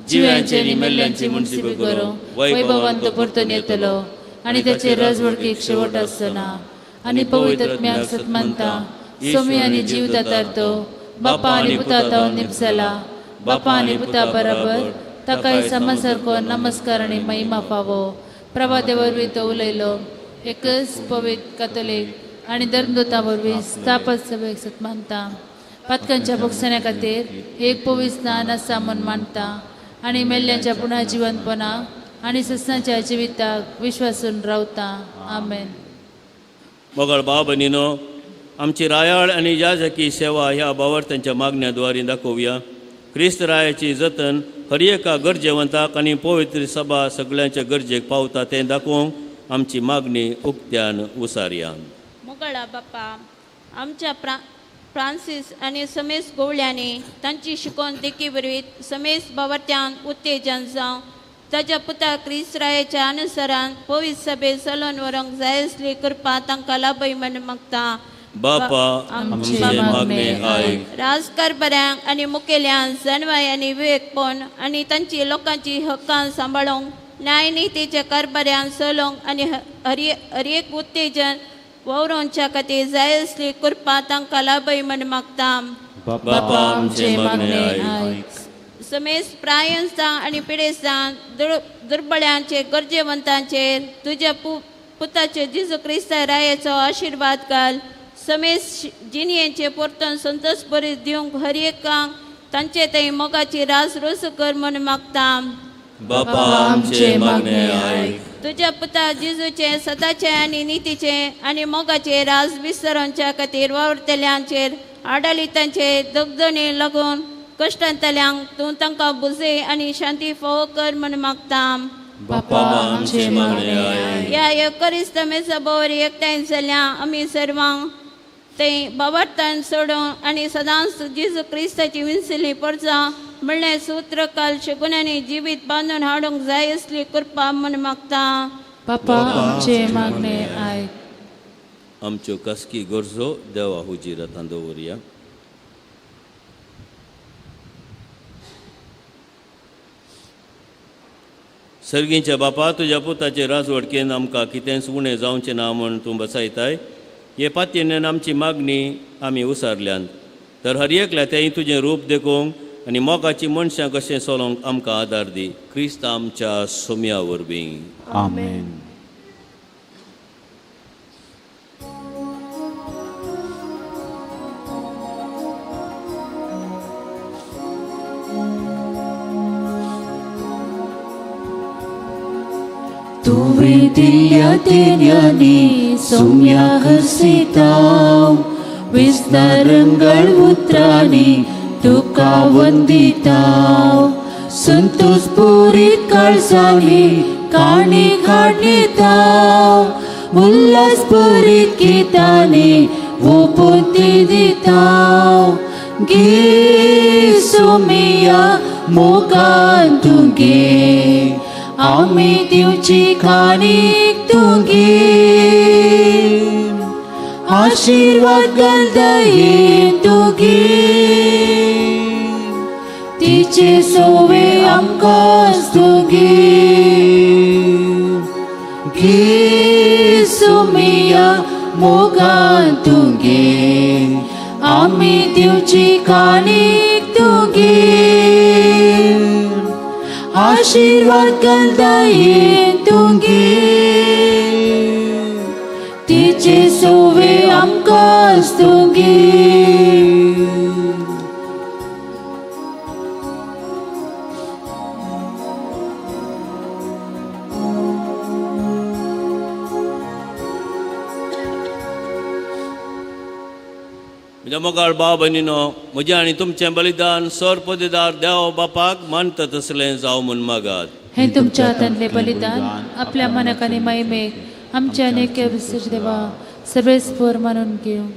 जिव्यांचे आनी मेल्ल्यांची मुनसिबी करूंक वैभवान तो परतून येतलो, आनी ताचे राजवडकीक शेवट आसना. आनी पवित्र आत्म्याक सतमानता, सोमी आनी जीव दातार तो बापा आनी पुता तावन निपसला, बापा आनी पुता बराबर ताकाय समा सारको नमस्कार आनी महिमा फावो. प्रभाते वरवीं तो उलयलो, एकच पवित्र कातोलीक आनी धर्मदूता वरवीं स्थापत सभेक सतमानता, पातकांच्या भोगसण्या खातीर एक पवित्र स्नान आसा म्हूण मानता, आनी मेल्ल्यांच्या पुनः जिवनपणाक आनी सस्नाच्या जिविताक विश्वासून रावता. आमेन. मगळ भाव भयणीनो, आमची रायाळ आनी याजकी सेवा ह्या भावार्थांच्या मागण्या द्वारे दाखोवया. क्रिस्त रायाची जतन हर एका गरजेवंताक आनी पवित्र सभा सगळ्यांच्या गरजेक पावता तें दाखोवंक आमची मागणी उक्त्यान उसारया. मोगळा बापा, आमच्या फ्रांसीस आनी समेस गोवळ्यांनी तांची शिकोवन देखी वरवीं समेस बावर्त्यान उत्तेजन जावं, ताच्या पुता क्रिस्त रायाच्या अनुसरान पवित्र सभे चलोवन व्हरूंक जाय आसली कृपा तांकां लाभय म्हूण मागता. बापा आमचे मागणे आयक. राजकारभाऱ्यांक आनी मुखेल्यांक जाणवाय आनी विवेकपण आनी तांची लोकांची हक्कां सांबाळूंक, न्यायनितीच्या कारभाऱ्यांक चलोवंक आनी हर एक उत्तेजन वावरोवच्या खातीर जाय आसली कृपा तांकां लाभय म्हूण मागता. बापा आमचे मागणे आयक. समेस प्रायेस्तां आनी पिडेस्तां, दुर्बळ्यांचेर, गरजेवंतांचेर तुज्या पुताचे जेजू क्रिस्ता रायाचो आशिर्वाद घाल. समेस जिणयेचे परतून संतोष बरी दिवंक हर एकांक तांचे थंय मोगाची रास रोस कर म्हूण मागता. बापा आमचे मागणे आयक. तुज्या पुता जेजूचे सदाचे आनी नितीचे आनी मोगाचे राज विसरांच्या खातीर वावुरतल्यांचेर आडालितांचे दगदणी लागून कश्टांतल्यांक तूं तांकां बुजय आनी शांती फावो कर म्हूण मागता. बापा आमचे मागणे आयक. ह्या येकरिस्त मेजा भोवर एकठांय जाल्या आमी सर्वांक ते बाबार्थान सोडून आनी सदांच जेजू क्रिस्ताची विनसली परजा म्हणलें सूत्र काल शकुनांनी जिवीत बांदून हाडूंक जाय असली कृपा म्हूण मागता. बापा आमचे मागणे आयक. आमच्यो कसकी गरजो देवा हुजीर आतां दवरया. सर्गींच्या बापा, तुज्या पुताचे राजवडकेन आमकां कितेंच उणें जावचें ना म्हूण तूं बसायताय. हे पातयेन आमची मागणी आमी उसारल्यान तर हर एकल्या तेंय तुजें रूप देखूंक आनी मोगाची मनशां कशें चलोवंक आमकां आदार दी. क्रिस्त आमच्या सोम्या वरवीं. आमेन. तुवें दिल्ल्या देण्यांनी सोम्या हरसिताव विस्तारंगळ उतरांनी तुका वंदिताव. संतोष पुरीत काळजांनी काणी काडटाव उल्हास पुरीत गितांनी ओपून दिताव. गे सोमिया मोगान तुगे आमी दिवची काणीक तुगे आशिर्वाद घालदयेन तुगे तिचे सोवे आमकां तुगे. गे सोमिया मोगान तुगे आमी दिवची काणीक तुगे आशिर्वाद घालदयेन तुगे तिचे सोवे आमकां तुगे. म्हज्या मोगाळ भाव भयणीनो, म्हजें आनी तुमचें बलिदान सर पदेदार देव बापाक मानता तसलें जावं म्हूण मागात. हें तुमच्या हातांतलें बलिदान आपल्या मनाक आनी महिमेक आमच्या अनेक देवा सर्वेस्पर मानून घेवं.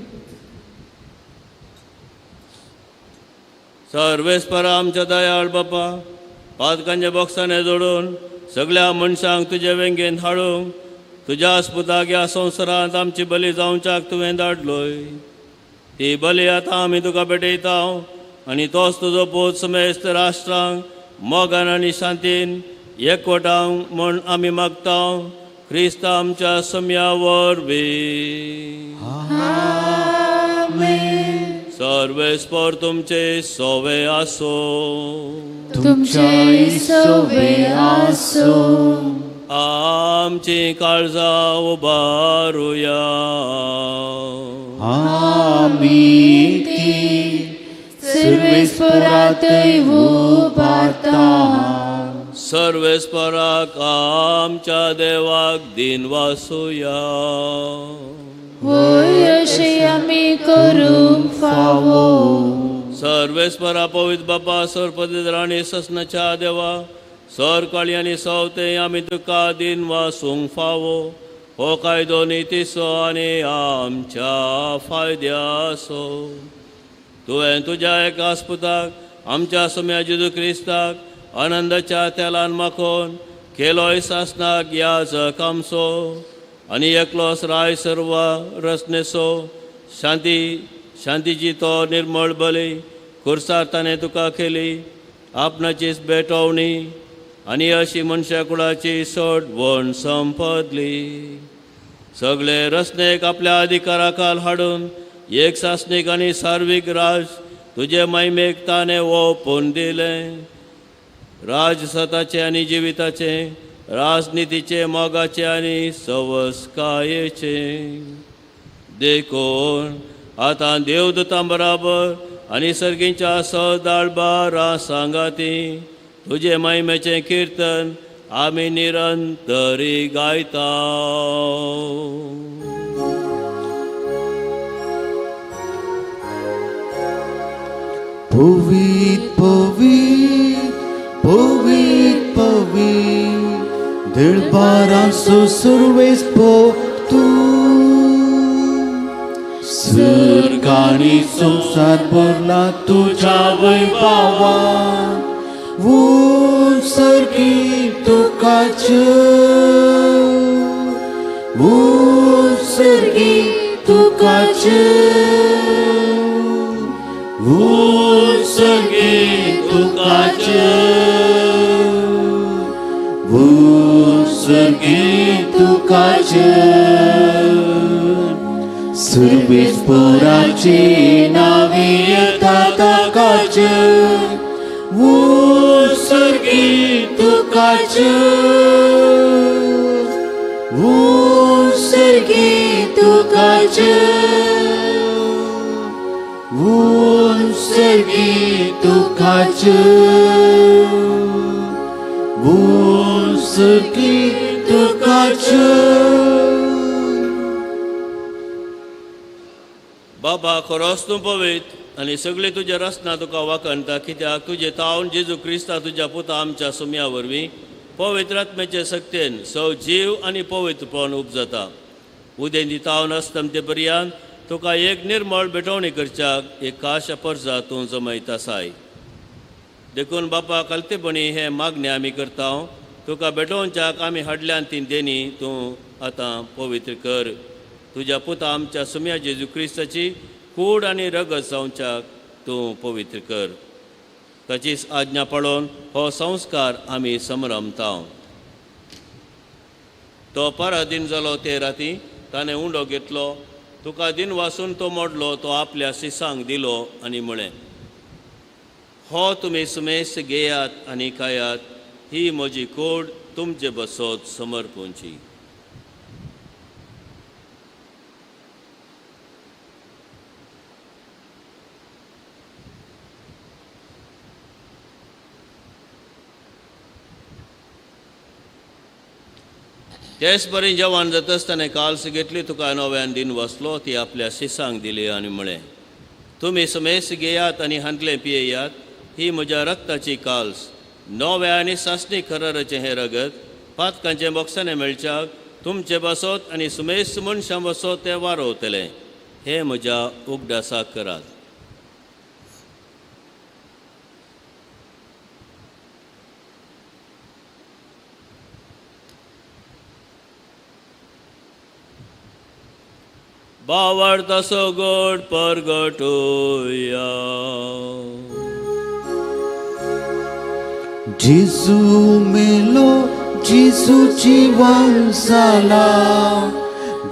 सर्वेस्परा आमच्या दयाळ बापा, पातकांच्या बॉक्सांनी जोडून सगळ्या मनशांक तुजे वेंगेन हाडूंक तुज्या पुताक ह्या संवसारांत आमची बली जावच्याक तुवें धाडलोय. ती बली आतां आमी तुका भेटयता आनी तोच तुजो पूत समेस्त राष्ट्रांक मोगान आनी शांतीन एकवटांक म्हूण आमी मागता. क्रिस्त आमच्या सम्या वरवीं. सर्वेस्पर तुमचे सोवे आसो. तुमचे सोवे आसो. आमची काळजां उबारुया. आमी ती सर्वेस्परातय उबारता. सर्वेस्पराक आमच्या देवाक दिन वासुया. वय अशें आमी करूंक फावो. सर्वेस्परा पवित्र बापा, सरपदी राणी ससनाच्या देवा, सर काळी आनी सवते आमी तुका दिन वासूंक फावो. हो कायदो नितीचो आनी आमच्या फायद्याचो. तुवें तुज्या एका पुताक आमच्या सोम्या जेजू क्रिस्ताक आनंदाच्या तेलान माखोवन केलोय सासनाक याजक आमचो आनी एकलोच राय सर्व रचनेचो शांती शांतीची तो निर्मळ बली खुर्सार ताणें तुका केली आपणाचीच भेटवणी आनी अशी मनशा कुळाची सोडवण संपदली. सगळे रचनेक आपल्या अधिकारा खाल हाडून एक सासणीक आनी सार्वीक राज तुजे महिमेक ताणें ओंपून दिलें. राज सताचें आनी जिविताचें राजनितीचे मोगाचे आनी सवसकायेचे. देखून आतां देवदूतां बराबर आनी सर्गींच्या सदाळबारा सांगाती तुजे महिमेचें किर्तन आमी निरंतरी गायता. पवित पवित पवित पवित दिळबारांचो सुरवेस तूं सर्गांनी संवसार भरला तुज्या वैभवान उंच सर्गी तुकाच उंच सर्गी तुकाच उंच सर्गी तुकाच उंच सर्गी तुकाच. सुरवेस पोराची नावी येता ताकाच उंच सर्गी तुकाच उंच सर्गी तुकाच उंच सर्गी तुकाच उंच सर्गी तुकाच. बाबा खरोच तूं पवित्र आनी सगळीं तुज्या रचना तुका वाखणता, कित्याक तुजे तावन जेजू क्रिस्ता तुज्या पुता आमच्या सुम्या वरवीं पवित्र आत्म्याचे सक्तेन सव जीव आनी पवित्रपण उपजता. उदेंती तावन अस्तमते पर्यंत तुका एक निर्मळ भेटवणी करच्याक एक खास परजा तूं जमयत आसाय. देखून बापा कलतेपणी हें मागणें आमी करता, तुका भेटोवच्याक आमी हाडल्यान ती देणी तूं आतां पवित्र कर. तुज्या पुता आमच्या सुम्या जेजू क्रिस्ताची कूड आनी रगत जावच्याक तूं पवित्र कर. ताचीच आज्ञा पळोवन हो संस्कार आमी समरमता. तो पराधीन जालो ते राती ताणें उंडो घेतलो, तुका दिन वासून तो मोडलो, तो आपल्या शिसांक दिलो आनी म्हळें, हो तुमी सुमेस घेयात आनी खायात, ही म्हजी कूड तुमचे बसत समर्पूंची. तेच बरी जेवण जातच ताणें काल्स घेतली, तुका नव्यान दिन वसलो, ती आपल्या शिसांक दिली आनी म्हळें, तुमी समेस घेयात आनी हांतलें पियेयात, ही म्हज्या रक्ताची काल्स, नव्या आनी सासणी खराराचें हें रगत पातकांचें बोक्साणें मेळच्याक तुमचे बसत आनी सुमेस मनशां बसत तें वारोवतलें. हें म्हज्या उगडासाक करात. बावडतासो गोड परगटुया. जेजू मेलो, जेजू जिवन जाला,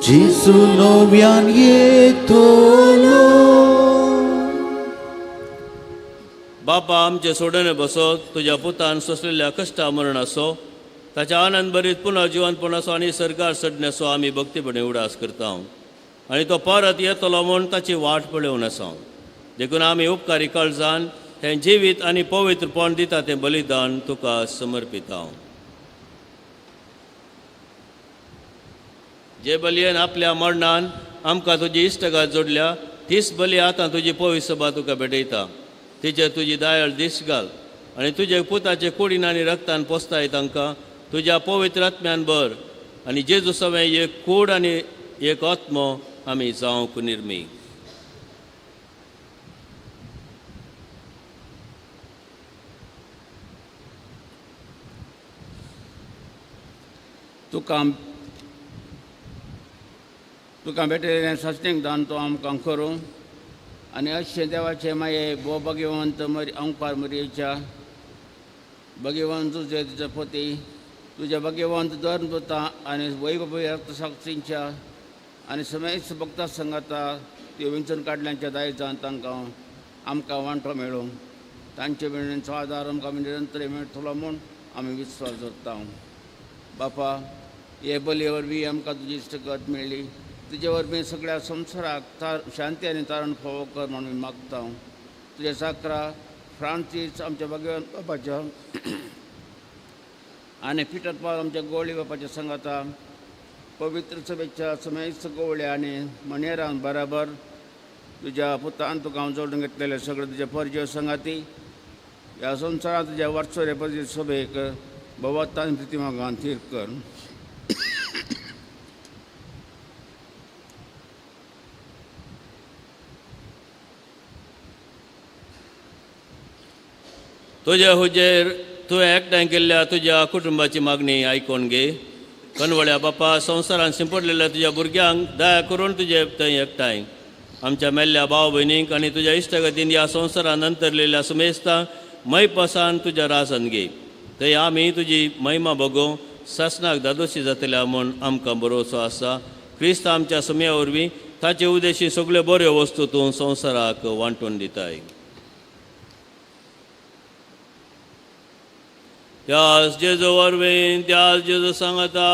जेजू नव्यान येतलो. बापा आमचे सोडणे बसत तुज्या पुतान सोंसलेल्या कश्टा मरणाचो, ताच्या आनंद भरीत पुनः जिवनपणाचो आनी सरकार सडण्याचो आमी भक्तीपणे उडास करता आनी तो परत येतलो म्हूण ताची वाट पळोवन आसा. देखून आमी उपकारी काळजान हें जिवीत आनी पवित्रपण दिता तें बलिदान तुका समर्पिता. जे बलयेन आपल्या मरणान आमकां तुजी इश्टगात जोडल्या, तीच बली आतां तुजी पवित्र सभा तुका भेटयता. तिचेर तुजी दयाळ दीस घाल आनी तुजे पुताचे कुडीन आनी रक्तान पोसताय तांकां तुज्या पवित्र आत्म्यान भर आनी जेजू सवें एक कूड आनी एक आत्मो आमी जावंक निर्मी. तुका तुका भेटलेलें सासणीक दान तो आमकां करूं आनी अशें देवाचें माये भोव भगवंत मरी अंकार मरयेच्या भगवंत तुजे तुज्या पोती तुज्या भगवंत धर्मदूता आनी वैभव रक्तसाक्षींच्या आनी समेस्त भक्ता संगाता त्यो विंचून काडल्यांच्या दायजान तांकां आमकां वांटो मेळूं, तांचे मेळण्याचो आदार आमकां निरंतर मेळटलो म्हूण आमी विस्वास दवरता. बापा, हे बलये वरवीं आमकां तुजी इश्टगत मेळ्ळी. तुजे वरवीं सगळ्या संवसाराक शांती आनी तारण फावो कर म्हणून आमी मागता. तुज्या साकरा फ्रांसीस आमच्या भगवान बापाच्या आनी पिटर पावल आमच्या गोवळी बापाच्या सांगाता पवित्र सभेच्या समेस्त गोवळ्या आनी मनेरां बराबर तुज्या पुतान तुका हांव जोडून घेतलेले सगळे तुजे परजीव संगाती ह्या संवसारांत तुज्या वर्सोरे परजीव सभेक भोवतान प्रतिमागान थीर कर. तुज्या हुजेर तुवें एकठांय केल्ल्या तुज्या कुटुंबाची मागणी आयकून घे. कनवळ्या बापा, संवसारान शिंपडलेल्या तुज्या भुरग्यांक दया करून तुजे थंय एकठांय आमच्या मेल्ल्या भाव भयणींक आनी तुज्या इश्टगतीन ह्या संवसारान अंतरलेल्या सुमेस्तां मैपसान तुज्या रासान घे. थंय आमी तुजी महिमा भोगोवं सासणाक दादोशी जातल्या म्हूण आमकां भरोसो आसा. क्रिस्त आमच्या सुम्या वरवीं ताचे उदेशी सगळ्यो बऱ्यो वस्तू तूं संवसाराक वांटून दिताय. त्यास जेजू वरवीं, त्यास जेजू सांगता,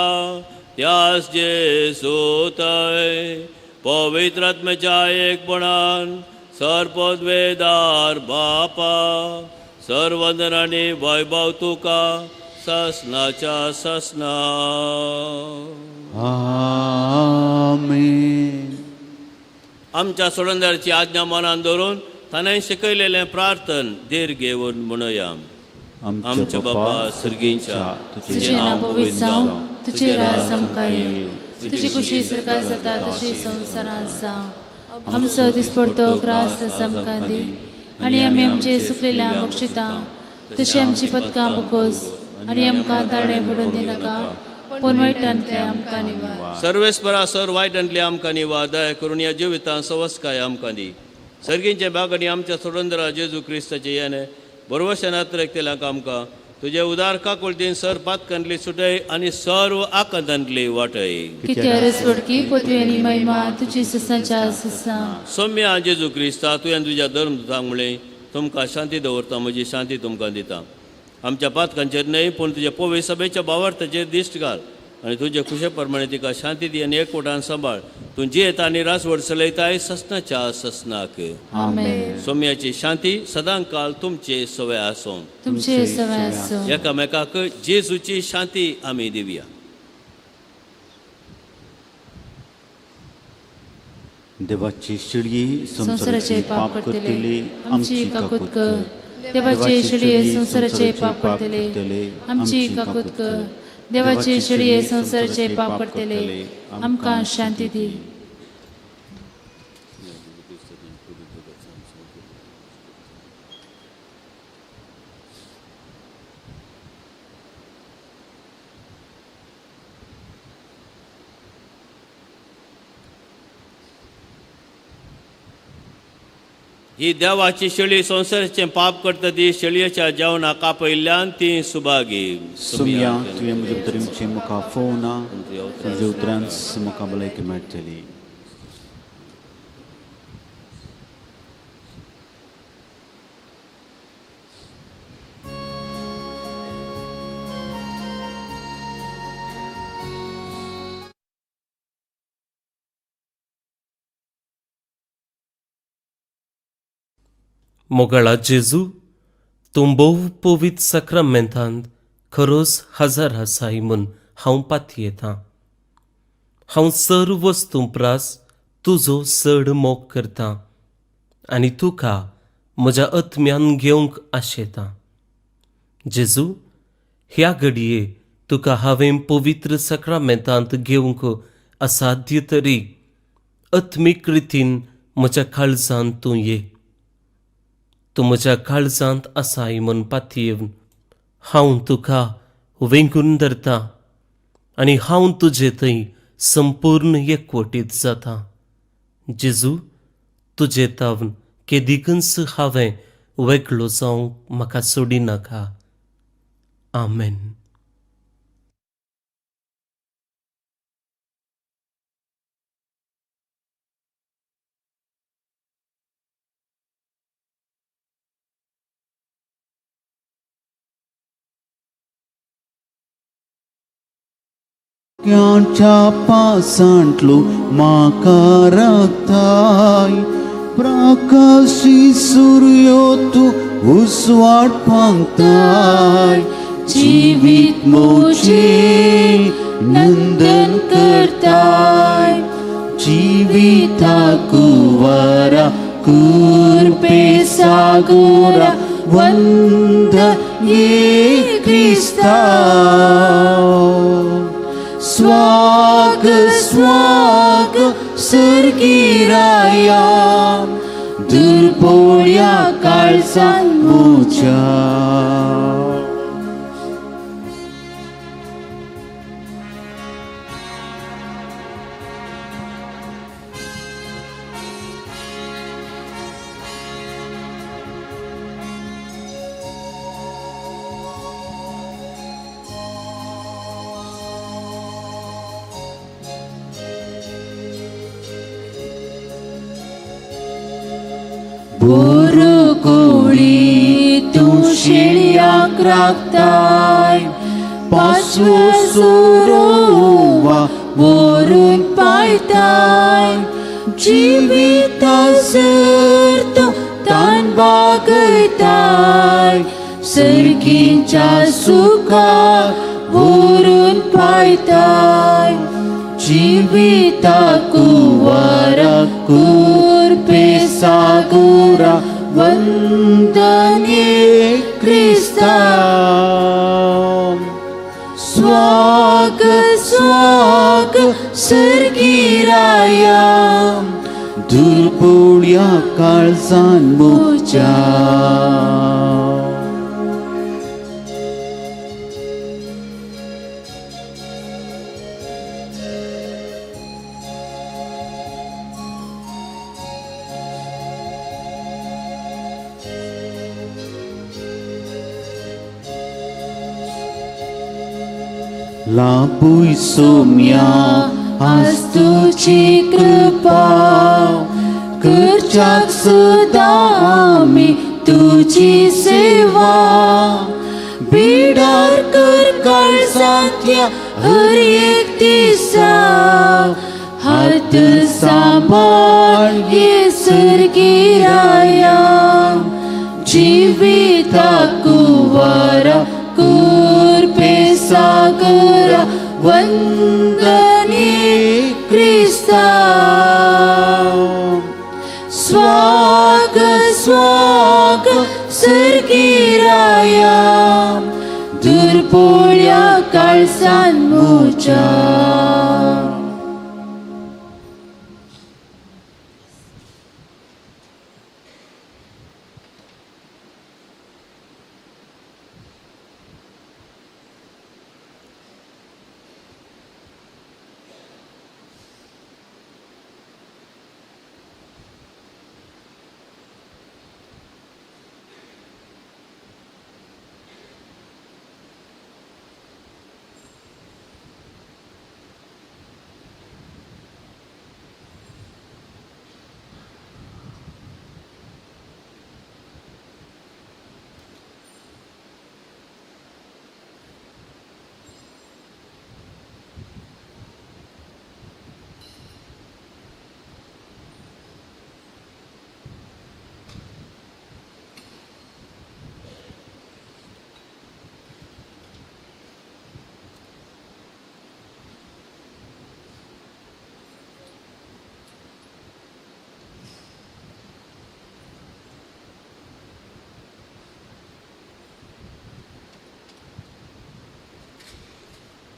त्यास जेजू थंय पवित्र आत्म्याच्या एकपणान सर्पद्वेदार बापा सर्वंदन आनी वैभव तुका ससनाच्या ससना. आमेन. आमच्या सोडणदाराची आज्ञा मनान दवरून ताणें शिकयलेलें प्रार्थन धीर घेवन म्हणुया. आमच्या बापा सर्गींच्या, तुझें नांव पवित्र जावं, तुजें राज आमकां येवं, तुजी खुशी सरकार जाता तशी संवसारांत जावं. आमचो दिसपडतो ग्रास आमकां दी आनी आमी आमचे सुकलेल्या बक्षिता तशी आमची पदकां बकोस आनी आमकां ताणें पडून दिनाका पूण वायटांतले आमकां निवार. सर्वेस्परा सर वायटांतले आमकां निवार. दया करून ह्या जिवितांत सवस्काय आमकां दी. सर्गींचे भाग आनी आमच्या सोडंदरा जेजू क्रिस्ताचे येणे बरवशे नात्रक आमकां तुजे उदार काकुळतीन सर पातकांतली सुटय आनी सर्व आकांतांतली वाटय. सौम्या जेजू क्रिस्ता, तुवें तुज्या धर्मदूतांक म्हणलें, तुमकां शांती दवरता, म्हजी शांती तुमकां दिता. आमच्या पातकांचेर न्हय पूण तुज्या पवित्र सभेच्या भावार्थाचेर दिश्ट घाल आनी तुजे खुशे प्रमाणे तिका शांती दी आनी एकवटान सांबाळ. तूं जियेता आनी रासवड चलयताय ससनाच्या ससनाक. सोम्याची शांती सदांकाल तुमचे सवय आसूं. एकामेकाक जेजूची शांती आमी दिवया. देवाची शिळी संवसाराचे पाप करतले आमची काकूत कर. देवाचे शिळये संवसाराचे पाप करतले आमची काकूत कर. देवाचे शिळये संवसाराचे पाप करतले आमकां शांती दी. ही देवाची शेळी संवसाराचें पाप करता ती शेळयेच्या जेवणाक कापयल्ल्यान ती सुभागी. सुम्या, तुवें म्हज्या भितर मुखार फोवना, तुज्या उतरांच म्हाका भलायकी मेळटली. मोगाळा जेजू, तूं भोव पवित्र साक्रामेंतांत खरोच हजर आसाय म्हूण हांव पातयेतां. हांव सर्व वस्तूं प्रास तुजो चड मोग करतां आनी तुका म्हज्या आत्म्यान घेवंक आशेतां. जेजू, ह्या घडये तुका हांवें पवित्र साक्रामेंतांत घेवंक असाध्य तरी आत्मीक रितीन म्हज्या काळजांत तूं ये. तूं म्हज्या काळजांत आसाय म्हूण पातयेवन हांव तुका वेंगून धरतां आनी हांव तुजे थंय संपूर्ण एकवटीत जाता. जेजू, तुजे तावन केदिकूच हांवें वेगळो जावंक म्हाका सोडिनाका. आमेन. क्यांच्या पासांतलो म्हाका राखताय प्रकाशी सुर्यो तूं उजवाड पांगताय जिवीत मोजे नंदन करताय जिविता कुवरा कुर्पे सागोरा वंद ये क्रिस्ता स्वाग स्वाग सर्गिराया दुर्बोळ्या काळजान म्हज्या. बोरो कोळी तूं शेळयाक राखताय पासवो सोरोवा व्हरून पायताय जिविता सर तूं तान बागयताय सर्गीच्या सुखा व्हरून पायताय जिविता कुवरा कुर्पे सागोरा वंदने क्रिस्ता स्वाग स्वाग सर्गिराया दुर्बोळ्या काळजान म्हज्या. लाभूय सोम्या आज तुजी कृपा करच्याक सदां आमी तुजी सेवा बिडार कर काळजांतल्या हर एक दिसा हात सांबाळ ये सर्गिराया जिविता कुवरा कुर्पे सागरा वंदने क्रिस्ता स्वाग स्वाग सर्गिराया दुर्बोळ्या काळजान म्हज्या.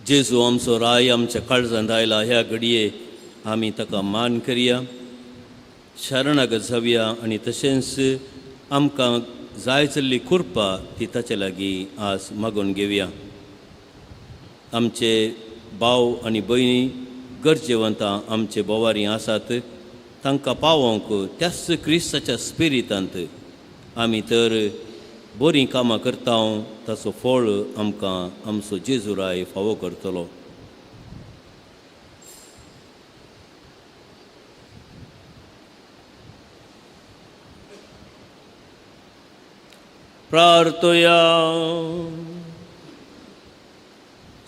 जेजू आमचो राय आमच्या काळजांत आयला ह्या घडये आमी ताका मान करया, शरणागत जावया आनी तशेंच आमकां जाय जाल्ली कृपा ती ताचे लागीं आज मागून घेवया. आमचे भाव आनी भयणी गरजेवंतां आमचे बोवारी आसात तांकां पावोवंक त्याच क्रिस्ताच्या स्पिरितांत आमी तर बरीं कामां करता ताचो फळ आमकां आमचो जेजुराय फावो करतलो. प्रार्थया.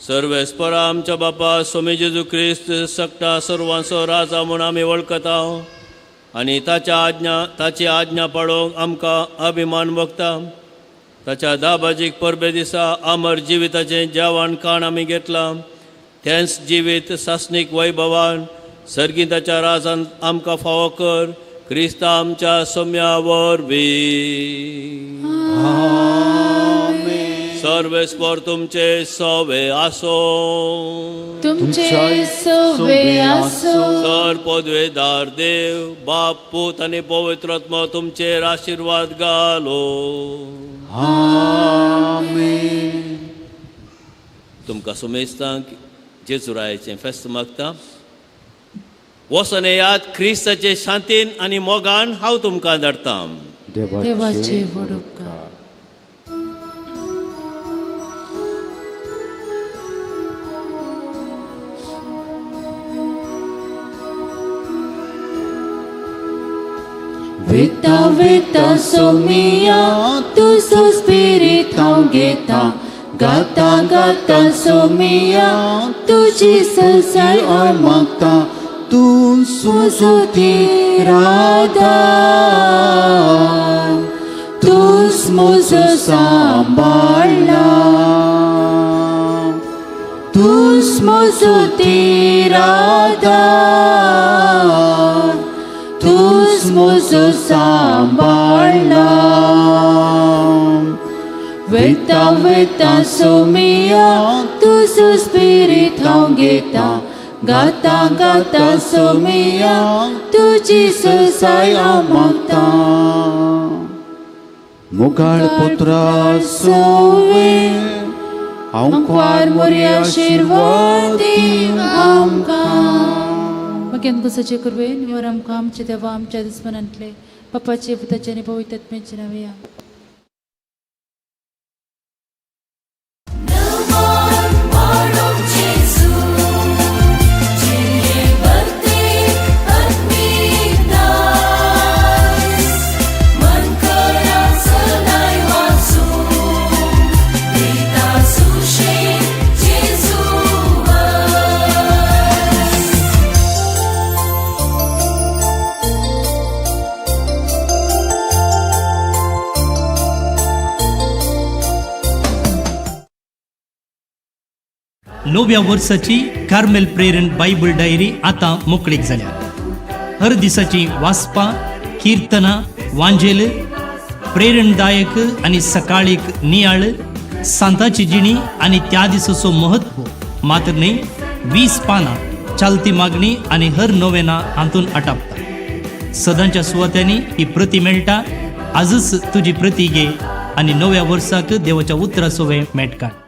सर्वेस्परा आमच्या बापा स्वामी जेजू क्रिस्त सकटा सर्वांचो राजा म्हूण आमी वळखता आनी ताच्या आज्ञा ताची आज्ञा पाळोवंक आमकां अभिमान भोगता. ताच्या दाबाजीक परबे दिसा अमर जिविताचें जेवण खाण आमी घेतलां. तेंच जिवीत सासणीक वैभवान सर्गीं ताच्या राजान आमकां फावो कर क्रिस्ता आमच्या सोम्या वरवीं. सर्वेस्पर तुमचे सवे आसो. तुमचे सवे आसो. सर पदवेदार देव बाप पूत आनी पवित्र आत्मो तुमचेर आशिर्वाद घालो. आमेन. तुमकां सुमेस्तांक जेजुरायचें फेस्त मागता. वचोन येयात क्रिस्ताचे शांतीन आनी मोगान हांव तुमकां धाडटा. देवाचे व्हड उपकार. वेता वेता सोमिया तुजो स्पिरीत हांव घेता. गाता गाता सोमिया तुजी सरसाय हांव मागता. तूं सुजुती राधा तूंच म्हजो सांबाळला. तूंच म्हजो राधा तूंच म्हजो सांबाळला. वेता वेता सोमिया तुजो स्पिरीत हांव घेता. गाता गाता सोमिया तुजी सरसाय हांव मागता. मोगाळ पुत्रा सोवे आंकवार मोरी आशिर्वाद दी आमकां. मगेन गुसाचे कुरवेन वर आमकां आमच्या देवा आमच्या दुस्मनांतले बापाचे पुताचे आनी पवित्र आत्म्याचे नांव. नव्या वर्साची कार्मेल प्रेरण बायबल डायरी आतां मोकळीक जाल्या. हर दिसाची वाचपां, किर्तनां, वांजेल, प्रेरणदायक आनी सकाळीक नियाळ, सांताची जिणी आनी त्या दिसाचो महत्व मात्र न्हय 20 पानां चालती मागणी आनी हर नोवेना हातून आटापता. सदांच्या सुवात्यांनी ही प्रती मेळटा. आजच तुजी प्रती घे आनी नव्या वर्साक देवाच्या उतरा सोवे मेट काड.